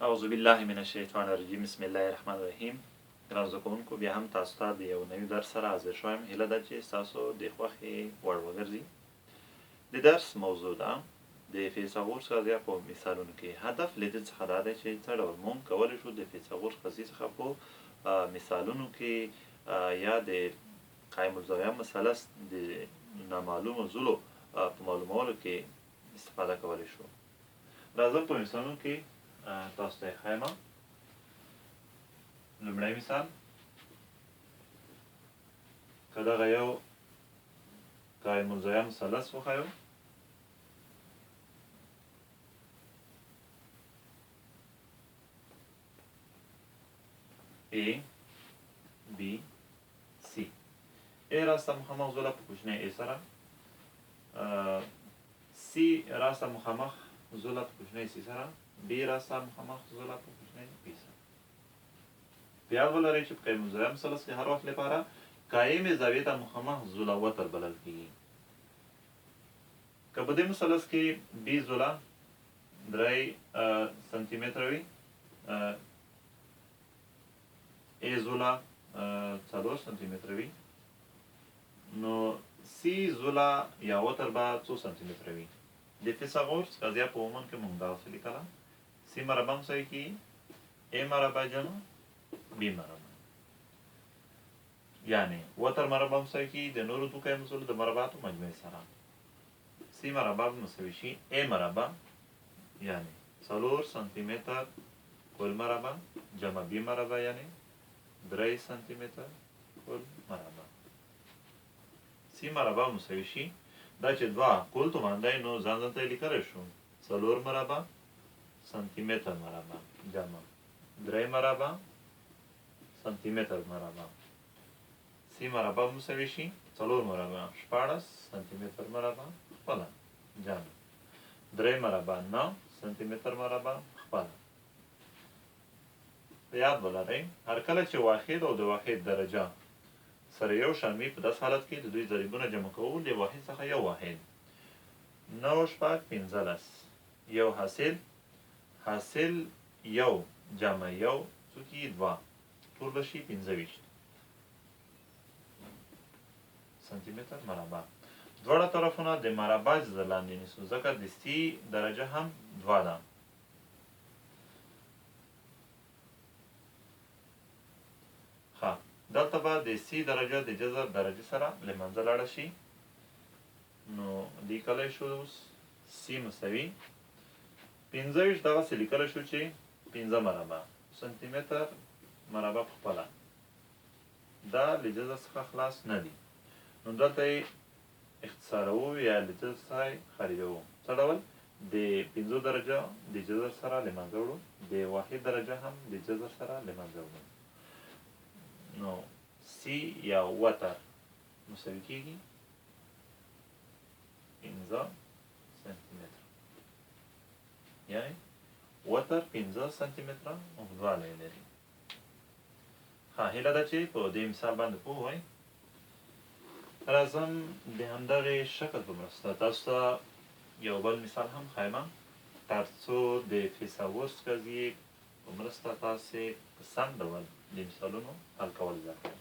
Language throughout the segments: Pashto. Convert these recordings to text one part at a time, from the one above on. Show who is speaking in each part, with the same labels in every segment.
Speaker 1: اعوذ بالله من الشیطان الرجیم. بسم الله الرحمن الرحیم. ګران زده کوونکو، بیا هم تاسو ته د یو نوي درس سره حاضر شوم. هیله ده چې ستاسو د خوښې وړ وګرځي. د درس موضوع ده د فیثاغورث قضیه په مثالونو کې. هدف له دې څخه دا دی چې څه ډول مونږ کولی شو د فیثاغورث قضیې څخه په مثالونو کې یا د قایم الزاویه مثلث د نامعلومو ضلعو په معلومولو کې استفاده کولی شو. راځم په مثالونو کې تاسو ته یې ښایم. لومړی مثال، که دغه یو قایم الزاویه مثلث وښایو، A B C، A راسته مخامخ ضلع په کوچنی A سره، C راسته مخامخ ضلع په کوچنی C سره، B راسته مخامخ ضلع په کوچنی B سره. په یاد ولرئ چې په قایم الزاویه مثلث کې هر وخت لپاره قایمې زاویې ته مخامخ ضلع وتر بلل کیږي. که په دې مثلث کې B ضلع 3 سانتي متره وي، A ضلع 4 سانتي متره وي، نو C ضلع یا وتر به څو سانتي متره وي؟ د فیثاغورث قضیه په عموم کې مونږ دغسې لیکله: C مربع مساوي کېږي A مربع جمع B مربع، یعنې وتر مربع مساوي کېږي د نورو دوه قایم ضلعو د مربعاتو مجموعې سره. C مربع به مساوي شي A مربع، یعنې 4 سانتي متر کل مربع، جمع B مربع، یعنې 3 سانتي متر کل مربع. C مربع مساوي شي، دا چې دوه کل تومان دی نو ځان ځان ته یې لیکلی شو، 4 مربع سانتي متر مربع جمع 3 مربع سانتي متر مربع. C مربع مساوي شي 4 مربع 16 سانتي متر مربع خپله جمع 3 مربع 9 سانتي متر مربع خپله. په یاد ولرئ، هر کله چې واحد او د واحد درجه سره یو شان وي، په داسې حالت کې د دوی ضریبونه جمع کوو، له واحد څخه یو واحد، 9 6 15، یو حاصل، حاصل یو جمع یو څو کېږي؟ دوه، ټول به شي 25 سانتي متر مربع. دواړه طرفونه د مربع جذر لاندې نیسو، ځکه د سي درجه هم دوه ده. ښه، دلته به د سي درجه د جذر درجه سره له منځه لاړه شي، نو لیکلی شو اوس سي مساوي 25، دغسې لیکلی شو چې 5 مربع سانتي متر مربع په خپله. دا له جذر څخه خلاص نه دي، نو دلته یې اختصاروو یا له جذر څخه یې خارجوو. څه ډول؟ د 5 درجه د جذر سره له منځه وړو، د واحد درجه هم د جذر سره له منځه وړو، نو سی یا وتر مساوي کېږي 5 سانتي متره، یعنې وتر 5 سانتي متره اوږدوالی لري. ښه، هیله ده چې په دې مثال باندې پوه وئ. راځم د همدغې شکل په مرسته تاسو ته یو بل مثال هم ښایم، ترڅو د فیثاغورث قضیې په مرسته تاسې په سم ډول د مثالونو حل کول زده کړئ.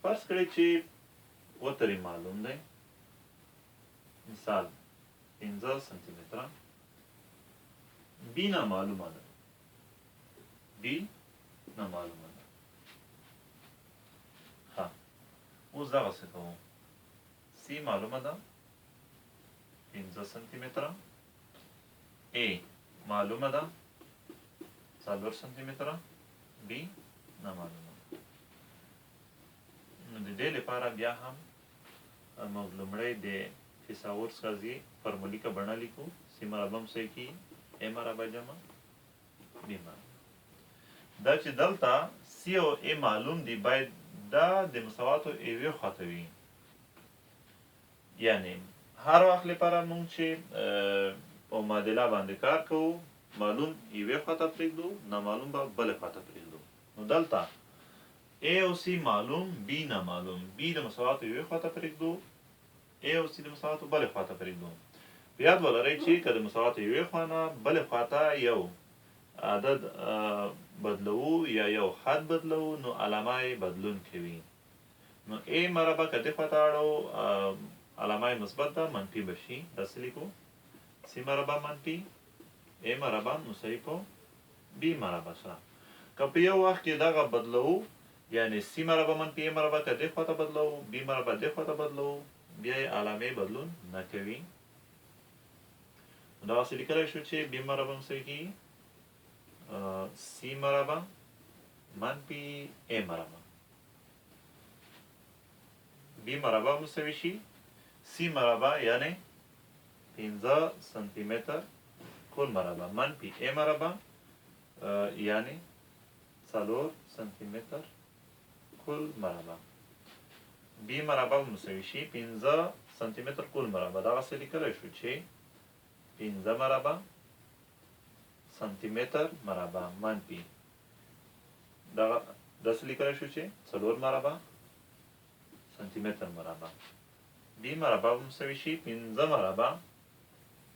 Speaker 1: فرض کړئ چې وتر یې معلوم دی، مثال 5 سانتي متره، بی نامعلومه ده، بی نامعلومه ده. ښه، اوس دغسې کوو، سی معلومه ده 5 سانتي متره، ای معلومه ده 4 سانتي متره، بی نامعلومه ده. نو د دې لپاره بیا هم موږ لومړی د فیثاغورث قضیې فرمولیکه بڼه لیکو: سی مربع مساوي کېږي ای مربع جمع بی مربع. دا چې دلته سی او ای معلوم دي، باید دا د مساواتو یوې خواته وي، یعنې هر وخت لپاره موږ چې په معادله باندې کار کوو، معلوم یوې خواته پرېږدو، نامعلوم به بلې خواته پرېږدو. نو دلته A او C معلوم، B نامعلوم، B د مساواتو یوې خواته پرېږدو. A او C د مساواتو بلې خوا ته پرېږدو. په یاد ولرئ چې که د مساواتو یوې خوا نه بلې خوا ته یو عدد بدلوو یا یو خط بدلوو نو علامه یې بدلون کوي. نو A مربع که دې خوا ته اړوو علامه یې مثبت ده، منفي به شي. داسې لیکو C مربع منفي A مربع مساوي په B مربع سره. که په یو وخت کې دغه بدلوو، یعنې C مربع منفي A مربع که دې خوا ته بدلوو، B مربع دې خوا ته بدلوو، بیا یې علامې بدلون نه کوي. دغسې لیکلی شو چې B مربع مساوي کېږي C مربع منفي A مربع. B مربع مساوي شي C مربع یعنې 5 سانتي متر کل مربع منفي A مربع یعنې 4 سانتي متر کل مربع. B مربع مساوي شي 5 سانتي متر کل مربع. دغسې لیکلی شو چې 5 مربع سانتي متر مربع منفي دغه داسې لیکلی شو چې 4 مربع سانتي متر مربع. B مربع مساوي شي 5 مربع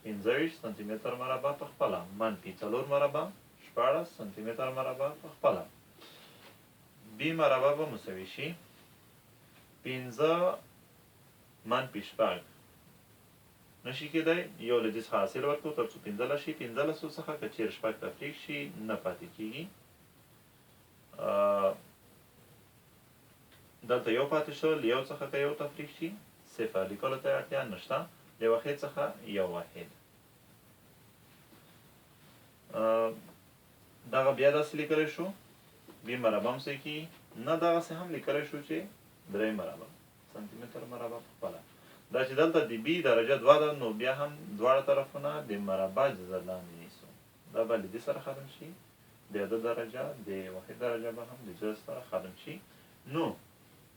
Speaker 1: 25 سانتي متر مربع په خپله منفي 4 مربع 16 سانتي متر مربع په خپله. B مربع به مساوي شي 5 منفي 6 نشي کېدای، یو له دې څخه حاصل ورکړو تر څو 15 شي. 15 څخه که چېرې 6 تفریق شي نه پاتې کېږي. دلته یو پاتې شو، له یو څخه که یو تفریق شي 0، لیکلو ته اړتیا نشته. له واحد څخه یو واحد. دغه بیا داسې لیکلی شو B مربع مساوي کېږي، نه دغسې هم لیکلی شو چې 3 مربع سانتي متر مربع په خپله. دا چې دلته د B درجه 2 ده نو بیا هم دواړه طرفونه د مربع جذر لاندې نیسو، دا به له دې سره ختم شي، د عدد درجه د واحد درجه به هم د جذر سره ختم شي. نو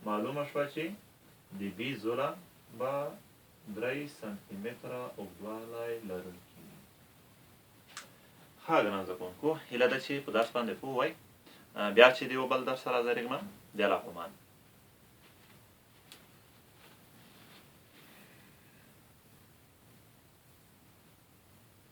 Speaker 1: معلومه شوه چې د B ضلع به 3 سانتي متره اوږدوالی لرونکي وي. ښه ګران زده کوونکو، هیله ده چې په درس باندې پوه وئ. بیا چې د یو بل درس سره حاضرېږم، د الله په امان.